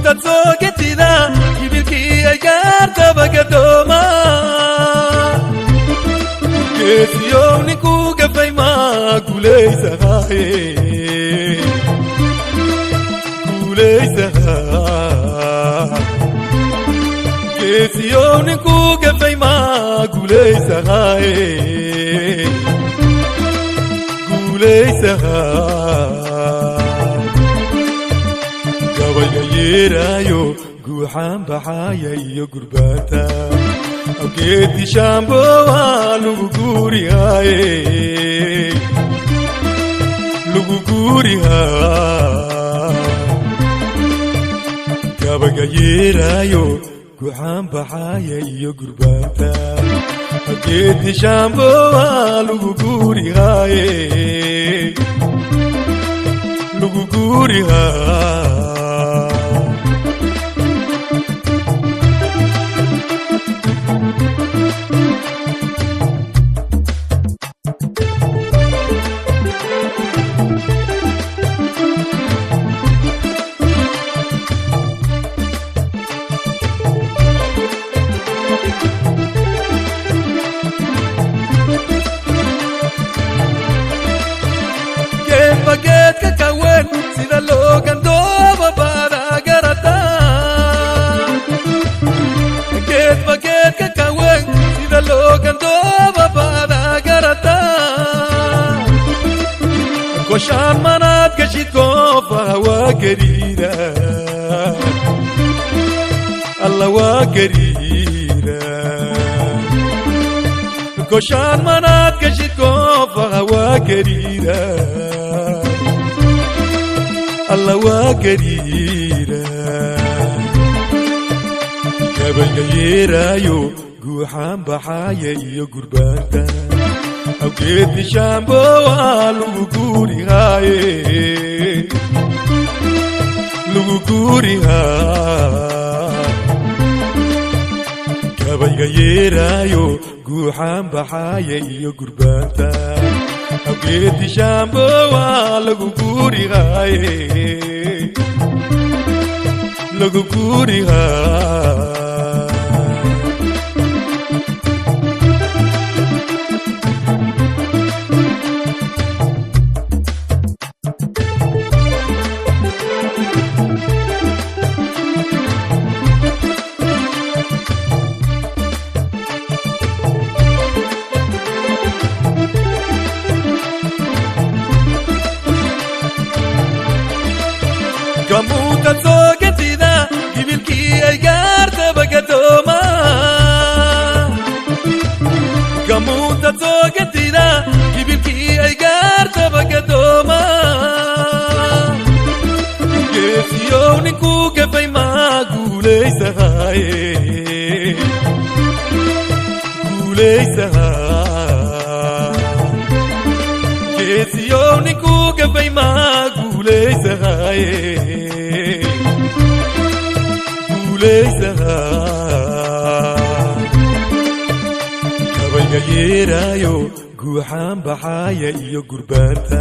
Gamuuntad soo getida jibilkii ay gaartaba gadooma. Geesiyow ninkuu gafay maa guulaysahaaye, guulaysahaa. Geesiyow ninkuu gafay maa guulaysahaaye, guulaysahaa. Gabayga yeeraayo guuxaan baxaaya iyo gurbaanta awgeedi shaambowa lagu guurihaaye, lagu guurihaa. Gabayga yeeraayo guuxaan baxaaya iyo gurbaanta awgeedi shaambowa lagu guurihaaye, lagu guurihaa. Geedba geedka ka weyn sida loo gandooba baada garata. Geedba geedka ka weyn sida loo gandooba baada garata. Goshaan manaad gashid goofaha waa gariira, alla waa gariira. Goshaan manaad gashid goofaha waa gariira, alla waa gariira. Gabayga yeeraayo guuxaan baxaaya iyo gurbaanta awgeedi shaambowa lagu guurihaaye, lagu guurihaa. Gabayga yeeraayo guuxaan baxaaya iyo gurbaanta awgeedi shaambowa lagu guurihaaye, lagu guurihaa. Gamuuntad soo getida jibilkii ay gaartaba gadooma. Gamuuntad soo getida jibilkii ay gaartaba gadooma. Geesiyow ninkuu gafay maa guulaysahaaye, guulaysahaa. Geesiyow ninkuu gafay maa guulaysahaaye, guulaysahaa. Gabayga yeeraayo guuxaan baxaaya iyo gurbaanta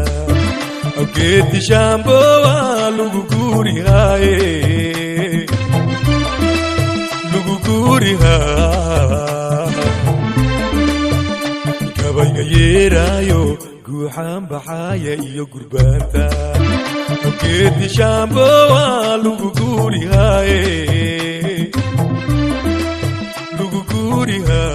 awgeedi shaambowa lagu guurihaaye, lagu guurihaa. Gabayga yeeraayo guuxaan baxaaya iyo gurbaanta awgeedi shaambowa lagu guurihaaye, lagu guurihaa.